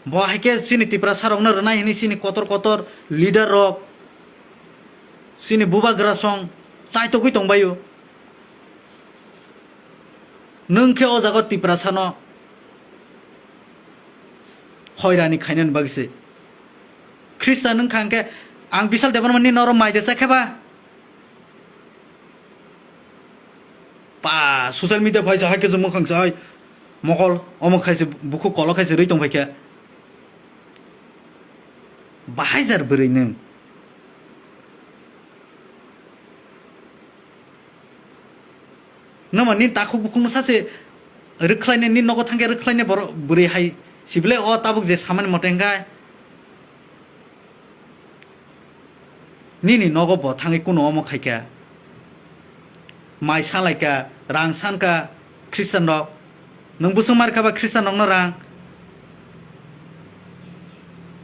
Bo hai khe chini Tiprasa rokno rwnai hwnwi chini kotor kotor leader rok, chini bubagra song chaitogwi tongbaio. Nwng khe o jaga Tiprasano hoirani khainani bagwi se. Khristan wngkha hwnkhe ang Bishal Debbarmani norok mai de chakhe ba? Pa social media phai se hai khe se mwkhang se hai mokol omo khai se bukhuk kolo khai se rwi tong phai khe. Bahai jar bwrwi nwng. Nwma nini takhuk bukhukno sache rwkhlainai, nini nogo thangkhe rwkhlainai borok bwrwi hai sibile o tabuk je samani mote hwnkhe nini nogo bo thangwi kuno omo khaikha. Mai salaikha, rang sankha Christian rok. Nwng bwswk markha ba Christian rokno rang?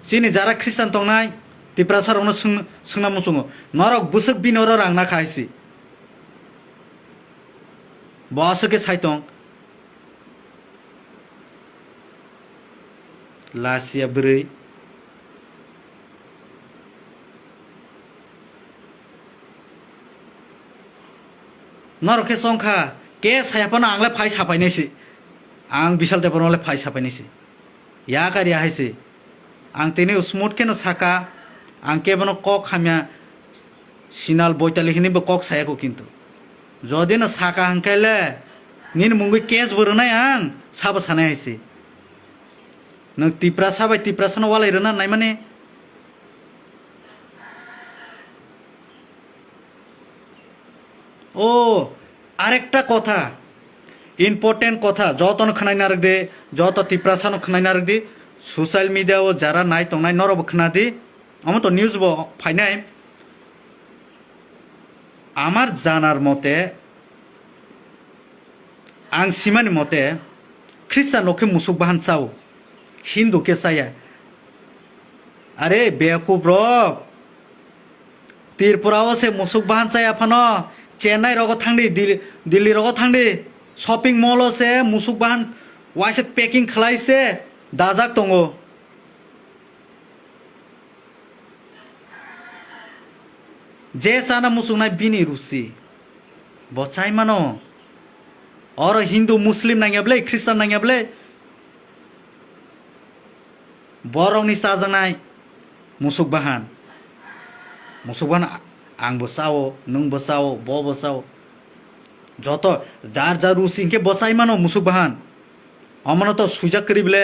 Chini jara Christian tongnai Tiprasa rokno swng-, swngna muchungo. Norok bwswk bini oro rang nakha hai si. Bo aswk khe sai tong. Lasia bwrwi. Norok khe chongkha, ke saya phano ang le phai sapainai si. Ang Bishal Debbarma le phai sapainai si. Yakar ya hai se. Ang tini smooth kheno saka, ang kebono kok hamya Sinal Boitali hinwi bo kok sayako kintu. Jodi no saka hwnkhe le nini mungwi case bo rwnai ang, sabo sanai hai se. Nwng Tiprasa bai Tiprasano walai rwna naimani. O, arekta kotha, important kotha, jotono khwnai narwk di, joto Tiprasano khwnai narwk di, social media o jara nai tongnai norokbo khwna di, omo to news bo phainai. Amar janar mote, ang simani mote, Khristan rok khe musuk bahan chao, Hindu khe chaya. Are bekup rok, Tripura o se musuk bahan chaya phano, Chennai rogo thangdi, Dil-, Delhi rogo thangdi, shopping mall o se musuk bahan waisa packing khlai se dajak tongo. Je chana muchungnai bini rusi. Bo chai mano. Oro Hindu, Muslim nangya ble, Khristan nangya ble. Borokni chajaknai musuk bahan. Musuk bahan a-, ang bo chao, nwng bo chao, bo bo chao. Joto jar jar rusi hinkhe bo chai mano musuk bahan. Omono to swijak kwrwi ble.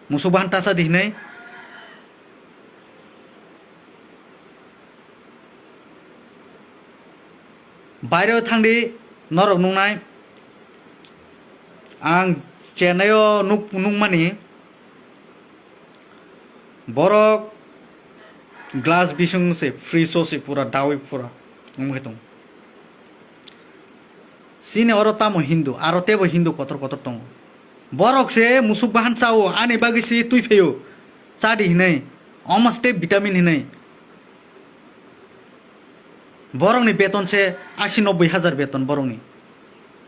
Musuk bahan tasa di hinwi. Baireo thangdi norok nuknai. Ang Chennai o nuk-, nukmani borok glass bising se, fridge o se pura dawi pura wngwi tong. Chini oro tamo Hindu, aro tebo Hindu kotor kotor tongo. Borok se musuk bahan chao, ani bagwi se twi phaio, chadi hinwi, omo se tei vitamin hinwi. Borokni beton se asi nobboi hajar beton borokni,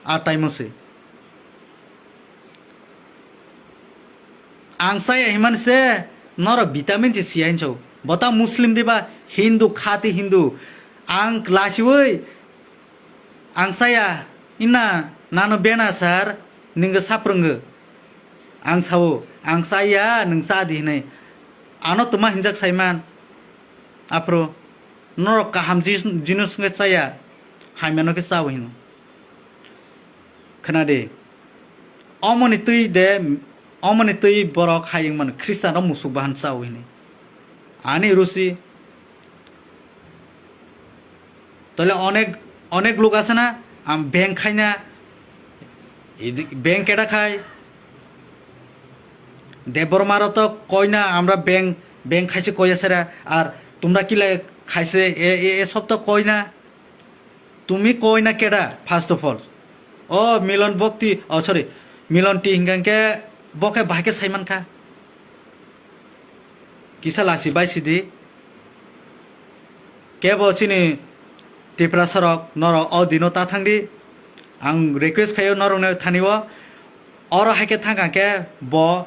a time o se. Ang chaya himani se norok vitamin se siya hinso. Bota Muslim diba Hindu, khati Hindu. Ang lasiwi ang chaya ina nano bena sir ningga saprungo. Ang sao ang chaya nung cha di hinai. Ano tuma hinjak saiman. Apro norok kaham jis-, jinus nge chaya. Haimano ke sao hino. Khwnadi, omoni twi de, omoni twi borok hayung mano, Khristanrok musuk bahan chao hini. Ani rusi, tole onek, onek luk ase na, ang beng khaina, idi, beng keda khai, Debbarma rok to koi na, amra beng, beng khaise koi asera, ar tumra kile khaise, e, e, e sob to koi na. Tumi koi na keda, first of all? O Milon Bhakti, oh, sorry, Milon T hingka hingke bo khe bahai khe saiman kha. Kisa lasi bai sidi. Kebo chini Tiprasa rok norok o dino ta thangdi. Ang request khayo norokno thani o. Oro hai khe thang kha khe bo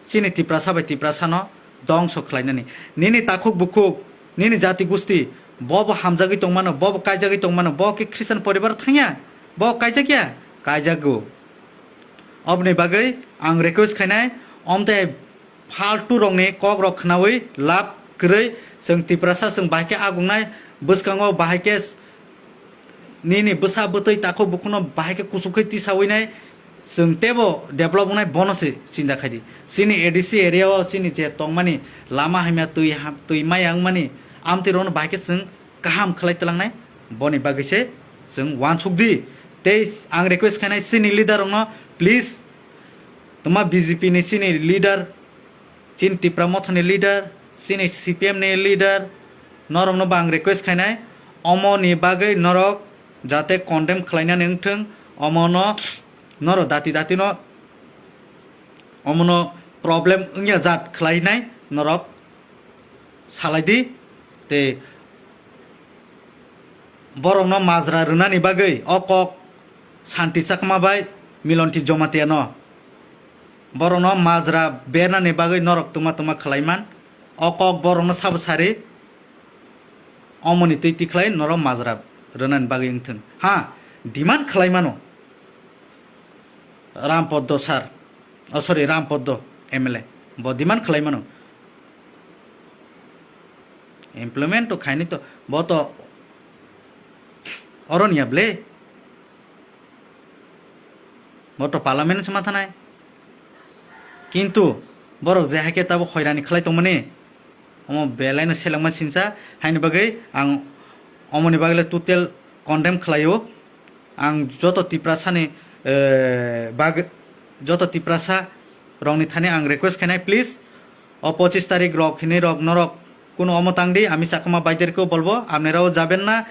chini Tiprasa bai Tiprasa no dongso khlainani. Nini takhuk bukhuk, nini jati gusti, bo bo hamjagwi tongmano, bo bo kaijagwi tongmano, bo khe Christian poribar thangya, bo kaijakya, kaijago. Oboni bagwi ang request khainai, omte faltu rokni kok rok khnaui lab kwrwi, chwng Tiprasa chwng bahai khe agungnai, bwskango bahai khe nini bwsa bwtwi takhuk bukhuno bahai khe kuchuk khe tisaui nai, chwng teibo develop wngnai, bono se chinta khai di. Chini A D C area o chini je tongmani lama hamya twi ha-, twi maya wngmani amtwi rokno bahai khe chwng kaham khlai twlangnai, boni bagwi se chwng uansuk di. Tei ang request khainai chini leader rokno, please, tuma B J P ni chini leader, chini Tipra Motha ni leader, chini C P M ni leader, norokno bo ang request khainai, omo ni bagwi norok jate condemn khlainani wngthwng, omono norok dati dati no omono problem wngya jat khlainai norok salai di, tei borokno majra rwnani bagwi o kok Santi Chakma bai Milonti Jomatia no. Borokno majra bernani bagwi norok tuma tuma khlaiman. O kok borokno sabo sari, omoni twi tikhlai norok majra rwnani bagwi wngthwng. Ha, demand khlai mano Ram Poddo sir. Oh, sorry, Ram Poddo M L A. Bo demand khlai mano. Implement to khaini to, bo to oro niya ble. Bo to parliament se ma thanai. Kintu borok je hai khe tabo hoirani khlai tongmani, omo belai no selengma sinsa, haini bagwi ang omoni bagwi le total condemn khlaio. Ang joto Tiprasa ni, eh, bag-, joto Tiprasa rokni thani ang request khainai, please, o pochis tarik rok hinwi rok norok কোনো অমতাংরি, আমি চাকমা ভাইদেরকেও বলবো, আপনারাও যাবেন না,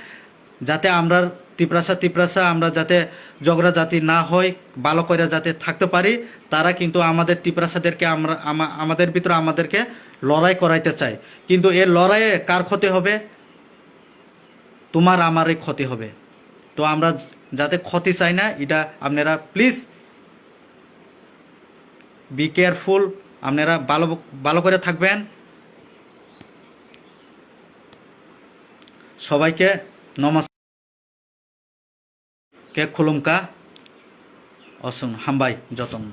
যাতে আমরা তিপ্রাসা তিপ্রাসা আমরা যাতে ঝগড়াঝাটি না হয়, ভালো করে যাতে থাকতে পারি। তারা কিন্তু আমাদের তিপ্রাসাদেরকে আমরা আমা- আমাদের ভিতরে আমাদেরকে লড়াই করাইতে চায়, কিন্তু এর লড়াইয়ে কার ক্ষতি হবে? তোমার আমারই ক্ষতি হবে। তো আমরা যাতে ক্ষতি চাই না, এটা আপনারা প্লিজ বি কেয়ারফুল, আপনারা ভালো ভালো করে থাকবেন। সবাইকে নমস্কার, কে খুলুমকা, অসম হামবাই যতন।